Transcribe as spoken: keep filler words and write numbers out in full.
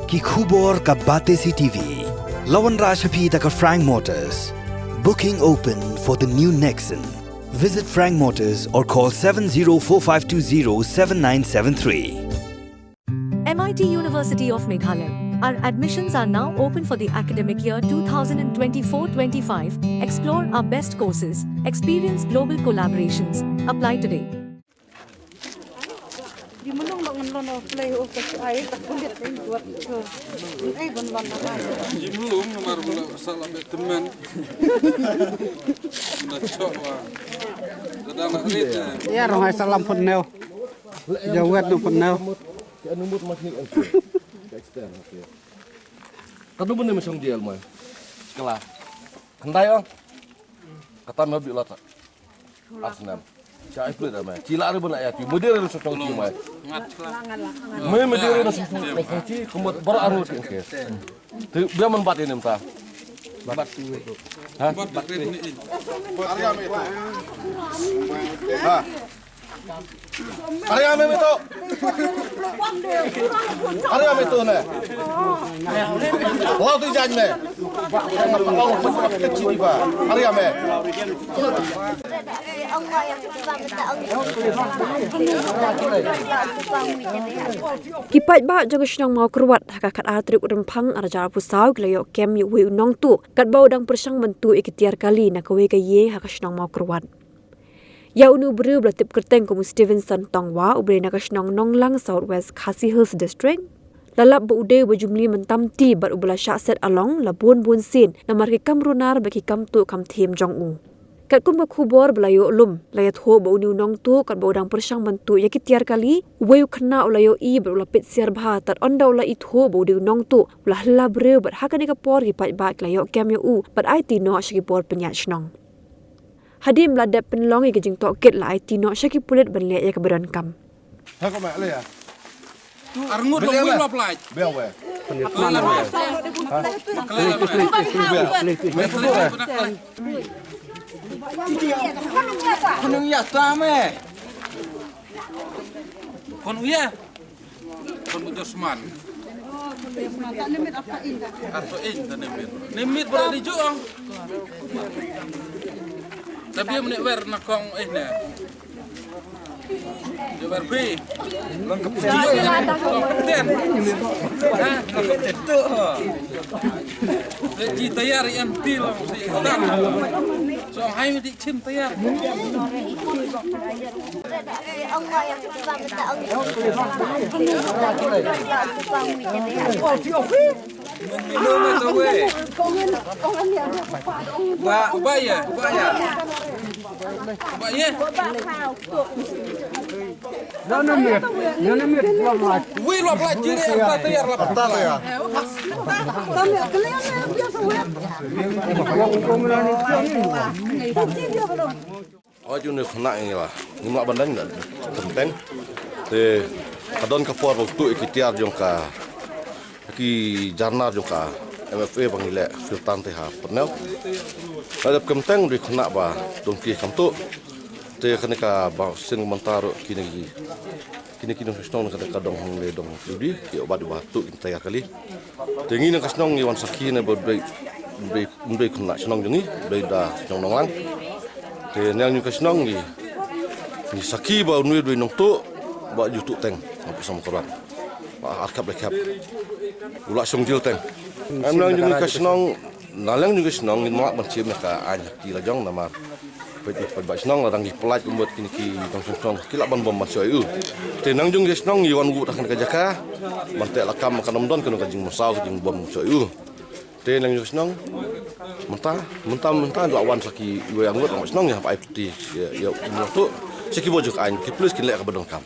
Ki khubor ka Batesi T V. La wanrah sha phi da ka Frank Motors. Booking open for the new Nexon. Visit Frank Motors or call seven zero four five two zero seven nine seven three. M I T University of Meghalaya. Our admissions are now open for the academic year two thousand twenty-four twenty-five. Explore our best courses, experience global collaborations. Apply today. Ïa rong ai salam pun neu. Ïa wet nu pun neu. Ka nu mut ma snik en. Ka extend, okay. Ka nu mut ne ma shong jel mai. Kala. Khandai ong. Kata me bi lata. Arsenal. Cha ai plit mai. Chi la re bana ya ti. Mudere na shong chi mai. Ngat. Me mudere na shong chi. Kumut bar aru ti ke. Tu biar man bat ini mta. Bat tu. Ha? Bat bat ini. Ha. Arya me mito. Arya me to ne. Lau tu jan me. Arya me. Ki paidbah jong ka shnong Mawkyrwat ha ka khatar tarik u Rymphang arhajar arphew saw ki la ïoh kem ïa uwei u nongtuh katba u dang pyrshang ban tuh ïa ki tiar kali na kawei ka ïing ha ka shnong Mawkyrwat. Ïa une u briew ba la tip kyrteng kum u Stevenson Tongwa, uba dei na ka shnong Nonglang, South West Khasi Hills District, la lap ba u dei uba jumli mynta mynta bad uba la shah set along la bun bun sien namar ki kam runar bad ki kam tuh kam thiem jong u. Katkum ka khubor ba la ïoh lum, la ïathuh ba une u nongtuh katba u dang pyrshang ban tuh ïa ki tiar kali, uwei u khynnah u la ïohi bad u la peit siar bha, tad ynda u la ithuh ba u dei u nongtuh, u la hylla briew bad ha kane ka por ki paidbah ki la ïoh kem ïa u bad aiti noh sha ki bor pynïaid shnong. Hadien ba la dep pynlong ïa ka jingtohkit, la aiti noh sha ki pulit ban leh ïa kaba donkam. Ha ko ma le ya. Arngut long win lop lait. Be we. Maklai la me. Maklai la me. Khun ïa ta me. Khun ïa. Khun u Josman. Ato in ta ne mit. Ne mit bra di ju ong. Tapi mene wer na kong eh ne. Di wer bi. Long kapten. Long kapten. Ha, long kapten tu. Ji tayar yang ti long si tan. So hai mi di chim tayar. Ba, ba ya, ba ya. Ba ya. Wi lo pla jiri ta tayar la pta ya. Oj, une khynnah ngi la, ngim lah ban dang da kyrteng. Te ka don ka por ba u tuh ïa ki tiar jong ka, ki jarnar jong ka M F A ba ngi leh field tan te ha Pynnew. Nga dep kyrteng u dei khynnah ba don ki kam tuh. Te kane kaba sien mynta ruh kine ki Kine ki nongshong shnong na ka dong hangne dong Judi, ki ïoh bat ïa ba tuh kin tayar kali. Te ngi na ka shnong ngi wan sakhi ne ba dei, dei, dei khynnah shnong jong ngi, dei da shnong Nonglang. Te na ngi ka shnong ngi, ngi sakhi ba une dei nongtuh, ba ju tuh teng, ba pisa makaran. Ba ar khap le khap. U la shong jil teng. Em na ngi ka shnong, na liang jong ka shnong ngin mlak ban shim ïa ka aiñ ha kti la jong namar. Peit, peit, peit ba shnong la dang ki pynlait kumba kine ki nongshong shnong ki lah ban bom ban shu ïa u. Te na jong ka shnong ngi wan wut ha kane ka jaka ban teh lakam, kan ym don kano ka jingmynsaw ka jingbom shu ïa u. Te na jong ka shnong mynta, mynta, mynta la wan sa ki wei angut la shnong ïa ba ai pti ïa, ïa u nongtuh. Sa ki bor juk aiñ ki pulit kin leh kaba donkam.